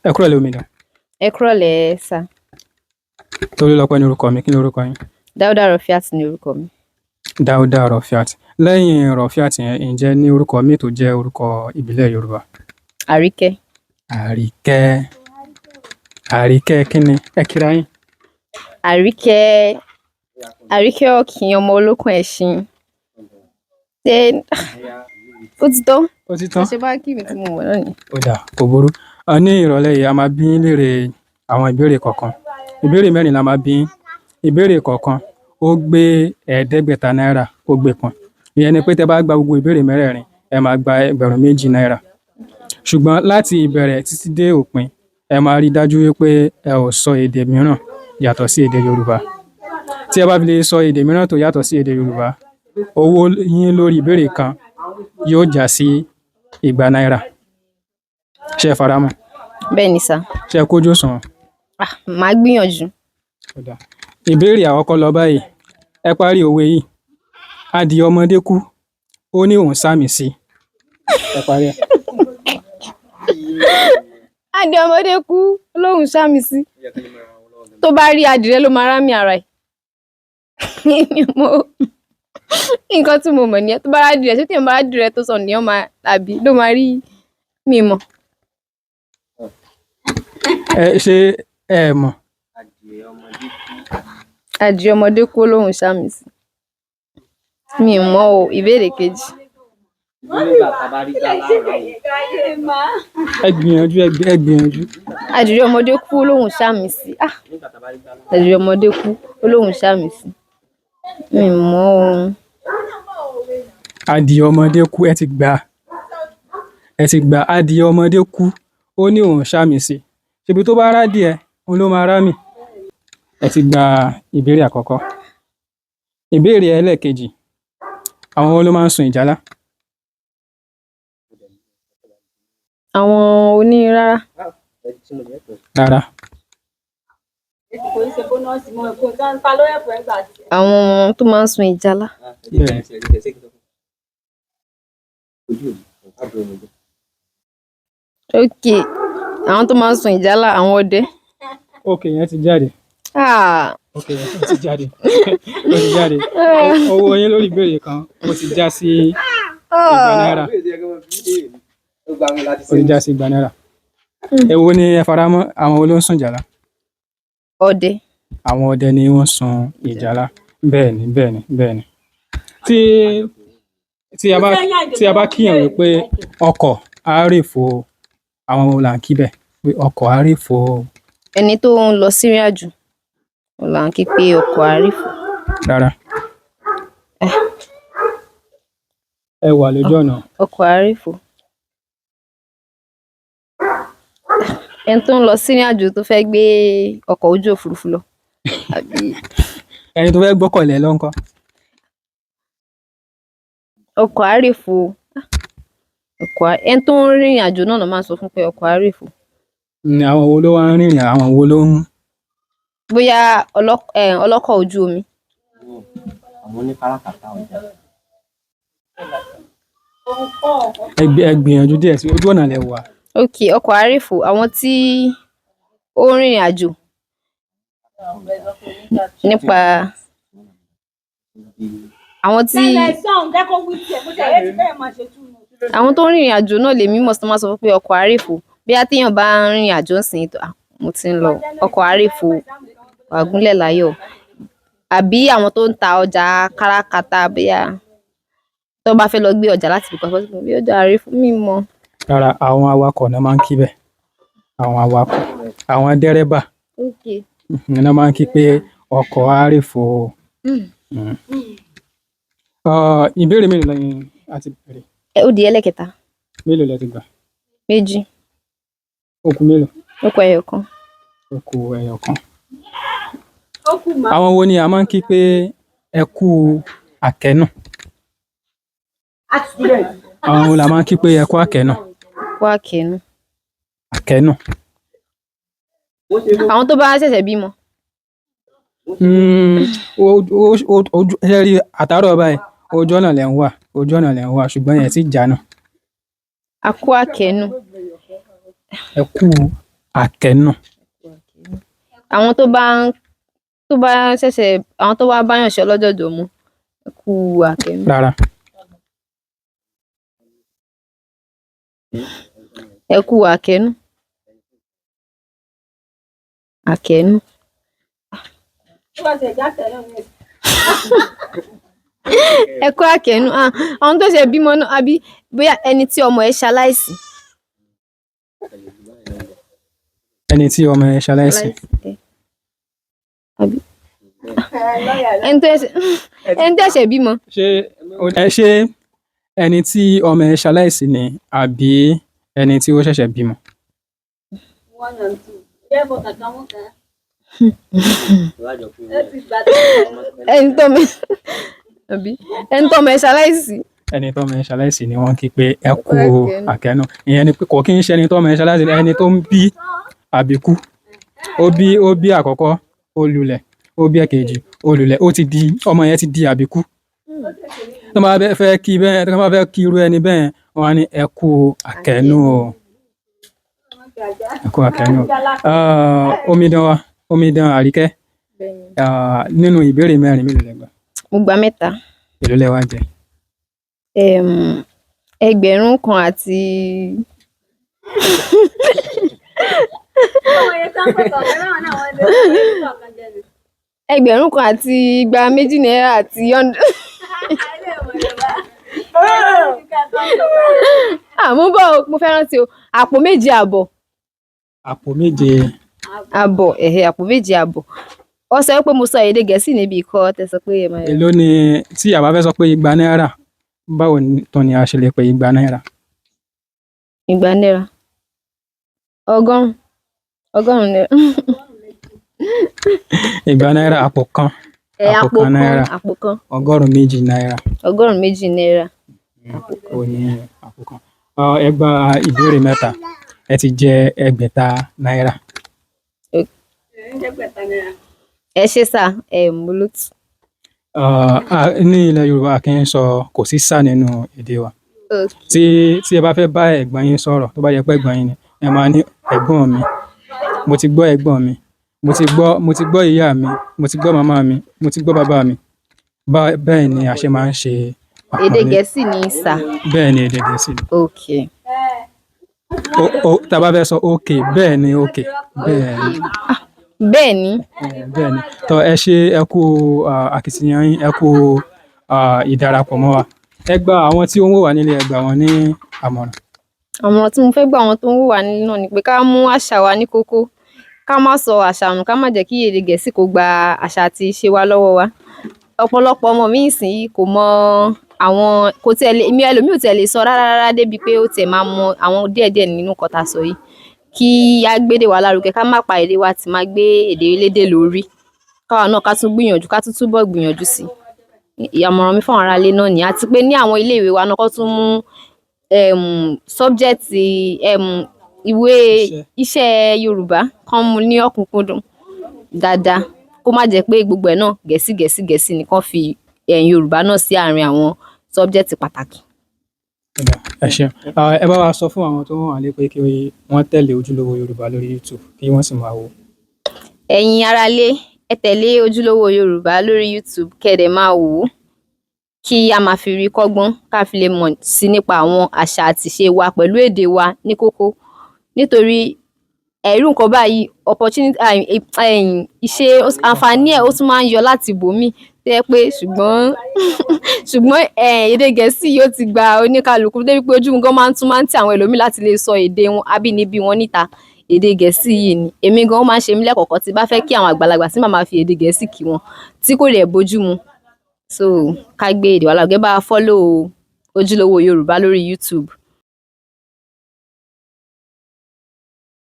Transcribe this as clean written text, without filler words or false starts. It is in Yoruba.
Ẹ kúrọ̀lẹ́, omidan. Ẹ kúrọ̀lẹ́ sà. Tolúlọpẹ́ ní orúkọ mi. Kí ni orúkọ yín? Dáúdà Rọ̀fíàt ní orúkọ mi. Dáúdà Rọ̀fíàt. Lẹ́yìn Rọ̀fíàt yẹn, ǹjẹ́ ní orúkọ míì tó jẹ́ orúkọ ìbílẹ̀ Yorùbá? Àríkẹ́. Àríkẹ́. Àríkẹ́ kí ni? Ẹ kíra yín. Àríkẹ́, Àríkẹ́ Ọ̀kìn, ọmọ olókùn ẹṣin. Ṣé ó ti tán? Ó ti tán. Ṣé bá kí mi tí mo mọ̀ náà ni? Ó dà, kò burú. A ní ìrọ̀lẹ́ yìí, a máa bí yín léèrè àwọn ìbéèrè kọ̀ọ̀kan. Ìbéèrè mẹ́rin la máa bí yín. Ìbéèrè kọ̀ọ̀kan ó gbé 500 náírà, ó gbé pọ̀n. Ìyẹn ni pé tẹ́ bá gba gbogbo ìbéèrè mẹ́rẹ̀ẹ̀rin, ẹ máa gba 2,000 náírà. Ṣùgbọ́n láti ìbẹ̀rẹ̀ títí dé òpin, ẹ máa rí dájú wípé ẹ ò sọ èdè mìíràn yàtọ̀ sí èdè Yorùbá. Tí ẹ bá fi lè sọ èdè mìíràn tó yàtọ̀ sí èdè Yorùbá, owó yín lórí ìbéèrè kan yóò já sí 200 náírà. Ṣé ẹ faramọ́? Bẹ́ẹ̀ ni sà. Ṣé ẹ kójú òṣùwọ̀n? Ah, màá gbìyànjú. Ó dáa. Ìbéèrè àkọ́kọ́ lọ báyìí. Ẹ parí òwe yìí. Adìẹ ọmọdé kú, ó ní òun sàmì sí. Ẹ parí ẹ̀. Adìẹ ọmọdé kú, lóhùn sámi sí. Tó bá rí adìrẹ ló máa rámì ara ẹ̀. Nǹkan tí mo mọ̀ nìyẹn. Tó bá rí adìrẹ, ṣé tí èèyàn bá rí adìrẹ tó sọnù ni ó máa àbí ló máa rí mi mọ̀. Ẹ ṣé ẹ mọ̀? Adìẹ ọmọdé kú, lóhùn sámi sí. Mi ò mọ̀ o, ìbéèrè kejì. Ẹ gbìyànjú, ẹ gbìyànjú. Adìrẹ ọmọdé kú, lóhùn sámi sí. Ah! Adìrẹ ọmọdé kú, lóhùn sámi sí. Mi ò mọ̀ o. Adìẹ ọmọdé kú, ẹ ti gbà. Ẹ ti gbà. Adìẹ ọmọdé kú, ó ní òun sàmì sí. Ṣebí tó bá rádìẹ, òun ló máa rámì. Ẹ ti gba ìbéèrè àkọ́kọ́. Ìbéèrè ẹlẹ́ẹ̀kejì. Àwọn wo ló máa ń sun ìjálá? Àwọn onírárá. Rárá. Àwọn tó máa ń sun ìjálá. Bẹ́ẹ̀. Ok. Àwọn tó máa ń sun ìjálá, àwọn ọdẹ. Ok, ìyẹn ti jáde. Ah! Ok, ó ti jáde. Ó ti jáde. Owó yín lórí ìbéèrè kan, ó ti já sí 200 náírà. Ó ti já sí 200 náírà. Èwo ni ẹ faramọ́? Àwọn wo ló ń sun ìjálá? Ọdẹ. Àwọn ọdẹ ni wọ́n sun ìjálá. Bẹ́ẹ̀ni, bẹ́ẹ̀ni, bẹ́ẹ̀ni. Tí tí a bá kíyàn wípé ọkọ̀ á rèfo, àwọn wo là ń kí bẹ́ẹ̀? Pé ọkọ̀ á rèfo. Ẹni tó ń lọ sí ìrìnàjò, òun là ń kí pé ọkọ̀ á rèfo. Rárá. Ẹ wà lójú ọ̀nà. Ọkọ̀ á rèfo. Ẹni tó ń lọ sí ìrìnàjò tó fẹ́ gbé ọkọ̀ ojú òfurufú lọ. Àbí Ẹni tó fẹ́ gbọ́kọ̀ lé lọ ńkọ́? Ọkọ̀ á rèfo. Ọkọ̀ á, ẹni tó ń rìnrìn àjò náà ló máa ń sọ fún pé ọkọ̀ á rèfo. Àwọn wo ló wá ń rìnrìn? Àwọn wo ló ń? Bóyá ọlọ́kọ̀ ojú omi. Ẹ gbìyànjú díẹ̀ sí ojú ọ̀nà lẹ wà. Ok, ọkọ̀ á rèfo. Àwọn tí ó ń rìnrìn àjò nípa àwọn tí àwọn tó ń rìnrìn àjò náà lèmi mọ̀ sí tó máa sọ fún pé ọkọ̀ á rèfo. Bóyá téèyàn bá ń rìnrìn àjò ńsìnyí, mo ti ń lọ, ọkọ̀ á rèfo, wàá gúnlẹ̀ láyọ̀. Àbí àwọn tó ń ta ọjà káràkátà, bóyá tó bá fẹ́ lọ gbé ọjà láti ibìkan bọ́ síbòmíì, bí ọjà á rèfo, mi mọ̀. Rárá, àwọn awakọ̀ náà máa ń kí bẹ́ẹ̀. Àwọn awakọ̀, àwọn dẹ́rẹ́bà Ok. náà máa ń kí pé ọkọ̀ á rèfo. Ìbéèrè mélòó ni a ti bẹ̀rẹ̀? Ó di ẹlẹ́kẹta. Mélòó lẹ ti gbà? Méjì. Ó kù mélòó? Ó kù ẹyọ kan. Ó kù ẹyọ kan. Àwọn wo ni a máa ń kí pé ẹ kú àkẹ́nù? Àwọn wo la máa ń kí pé ẹ kú àkẹ́nù? Kú àkẹ́nù. Àkẹ́nù. Àwọn tó bá ṣẹ̀ṣẹ̀ bímọ. Ojú ṣe rí àtàárọ̀ báyìí, ojú ọ̀nà lẹ̀ ń wà, ojú ọ̀nà lẹ̀ ń wà, ṣùgbọ́n ẹ tí ì já náà. A kú àkẹ́nù. Ẹ kú Àkẹ́nù. Àwọn tó bá ń tó bá ṣẹ̀ṣẹ̀, àwọn tó bá báyàn ṣe ọlọ́jọ̀jọ̀ mu, ẹ kú àkẹ́nù. Rárá. Ẹ kú àkẹ́nù. Àkẹ́nù. Ẹ kú àkẹ́nù. Ah, àwọn tó ṣe bímọ náà, àbí bóyá ẹni tí ọmọ ẹ̀ ṣaláìsí. Ẹni tí ọmọ ẹ̀ ṣaláìsí. Ẹ. Àbí ẹni tó ṣẹ̀ṣẹ̀ ẹni tó ṣẹ̀ṣẹ̀ bímọ. Ṣé ẹ ṣé ẹni tí ọmọ ẹ̀ ṣaláìsí ni àbí ẹni tí ó ṣẹ̀ṣẹ̀ bímọ? Ẹni tó mọ àbí ẹni tó ọmọ ẹ̀ ṣaláìsí. Ẹni tó ọmọ ẹ̀ ṣaláìsí ni wọ́n kí pé ẹ kú Àkẹ́nù. àkẹ́nù. Ìyẹn ni pé kò kí ń ṣe ẹni tó ọmọ ẹ̀ ṣaláìsí, ẹni tó ń bí àbíkú. Ó bí àkọ́kọ́, ó lulẹ̀, ó bí ẹ̀kejì, ó lulẹ̀, ó ti di ọmọ yẹn ti di àbíkú. Tó bá fẹ́ kí bẹ́ẹ̀, tó bá fẹ́ kí irú ẹni bẹ́ẹ̀, wọ́n á ní ẹ kú àkẹ́nù o. Ẹ kú àkẹ́nù o. Ah, omidan wa, omidan Àríkẹ́, ah, nínú ìbéèrè mẹ́rin, mélòó lẹ gbà? Mo gba mẹ́ta. Èló lẹ wá jẹ? 1000 àti 1200 náírà àti hundred. Ah, mo ń bọ̀ o, mo fẹ́ rántí o. Àpò méje àbọ̀. Àpò méje. Àbọ̀, ẹ̀hẹ̀, àpò méje àbọ̀. Ó sọ pé mo sọ èdè Gẹ̀ẹ́sì níbi ìkọ́ tẹ sọ pé ẹ máa. Èló ni tí a bá fẹ́ sọ pé 200 náírà, báwo tán ni a ṣe lè pe 200 náírà? 200 náírà. 100. 100 náírà. 200 náírà, àpò kan. Ẹ Àpò àpò kan kan, náírà. Àpò kan. 92 náírà. 92 náírà. Ó ní àpò kan. Ah, ẹ gba ìbéèrè mẹ́ta, ẹ ti jẹ 600 náírà. Ẹ ṣé sà, ẹ mú lótú. Ah, ah, ní ilẹ̀ Yorùbá, a kì í sọ kò sí sà nínú èdè wa. Tí ẹ bá fẹ́ bá ẹ̀gbọ́n yín sọ̀rọ̀, tó bá yẹ pé ẹ̀gbọ́n yín ni, ẹ máa ní ẹ̀gbọ́n mi. Mo ti gbọ́ ẹ̀gbọ́n mi. Mo ti gbọ́ ìyá mi. Mo ti gbọ́ màmá mi. Mo ti gbọ́ bàbá mi. Bẹ́ẹ̀ ni a ṣe máa ń ṣe Èdè àpọ́nlé. Gẹ̀ẹ́sì ni sà. Bẹ́ẹ̀ ni èdè Gẹ̀ẹ́sì ni. Okay. Tá a bá fẹ́ sọ okay, bẹ́ẹ̀ ni okay. Bẹ́ẹ̀ ni. Ah, bẹ́ẹ̀ ni. Bẹ́ẹ̀ ni. Tọ́ ẹ ṣé, ẹ kú akitiyan yín, ẹ kú ìdarapọ̀ mọ́ wa. Ẹ gba àwọn tí ó ń wò wá nílé, ẹ gbà wọ́n ní àmọ̀ràn. Àmọ̀ràn tí mo fẹ́ gbà àwọn tó ń wò wá nílé náà ni pé ká mú àṣà wa ní kókó, ká má sọ àṣà nù, ká má jẹ́ kí èdè Gẹ̀ẹ́sì kó gba àṣà àti ìṣe wa lọ́wọ́ wa. Ọ̀pọ̀lọpọ̀ ọmọ mi ìsìnyí kò mọ àwọn, kò tiẹ̀ lè, èmi ẹlòmíì ò tiẹ̀ lè sọ rárá rárá débi pé ó tiẹ̀ máa mọ àwọn díẹ̀díẹ̀ nínú nǹkan tá a sọ yìí. Kí á gbédè wa lárugẹ, ká má pa èdè wa tì, máa gbé èdè elédè lórí. Káwa náà ká tún gbìyànjú, ká tún túbọ̀ gbìyànjú sí i. Àmọ̀ràn mi fún àwọn aráalé náà nìyẹn. Àti pé ní àwọn ilé ìwé wa náà, kó tún mú subject, ìwé iṣẹ́ Yorùbá kán mú ní ọ̀kúnkúndùn dáadáa. Kó má jẹ́ pé gbogbo ẹ̀ náà Gẹ̀ẹ́sì Gẹ̀ẹ́sì Gẹ̀ẹ́sì nìkan, fi Yorùbá náà sí àárín àwọn subject pàtàkì. Ẹ ṣeun. Ah, ẹ bá wa sọ fún àwọn tó wà nílé pé kí wọ́n tẹ̀lé Ojúlówó Yorùbá lórí YouTube, kí wọ́n sì máa wò. Ẹ̀yin aráalé, ẹ tẹ̀lé Ojúlówó Yorùbá lórí YouTube, kẹ́ ẹ dẹ̀ máa wò ó, kí a máa fi rí kọ́gbọ́n, ká fi lè mọ̀ sí nípa àwọn àṣà àti ìṣe wa pẹ̀lú èdè wa ní kókó. Nítorí ẹ̀rú nǹkan báyìí, opportunity, ìṣe àǹfààní ẹ̀, ó tún máa ń yọ láti ibòmíì tó jẹ́ pé ṣùgbọ́n èdè Gẹ̀ẹ́sì yóò ti gba oníkálukú débi pé ojú gan máa ń tún máa ń tì àwọn ẹlòmíì láti lè sọ èdè wọn abínibí wọn níta. Èdè Gẹ̀ẹ́sì yìí ni èmi gan, ó máa ń ṣe mí lẹ́kọ̀ọ̀kan tí bá fẹ́ kí àwọn àgbàlagbà, tí màá máa fi èdè Gẹ̀ẹ́sì kí wọn, tí kò dẹ̀ bójú mu. So ká gbé èdè wa lárugẹ, bá wa follow Ojúlówó Yorùbá lórí YouTube.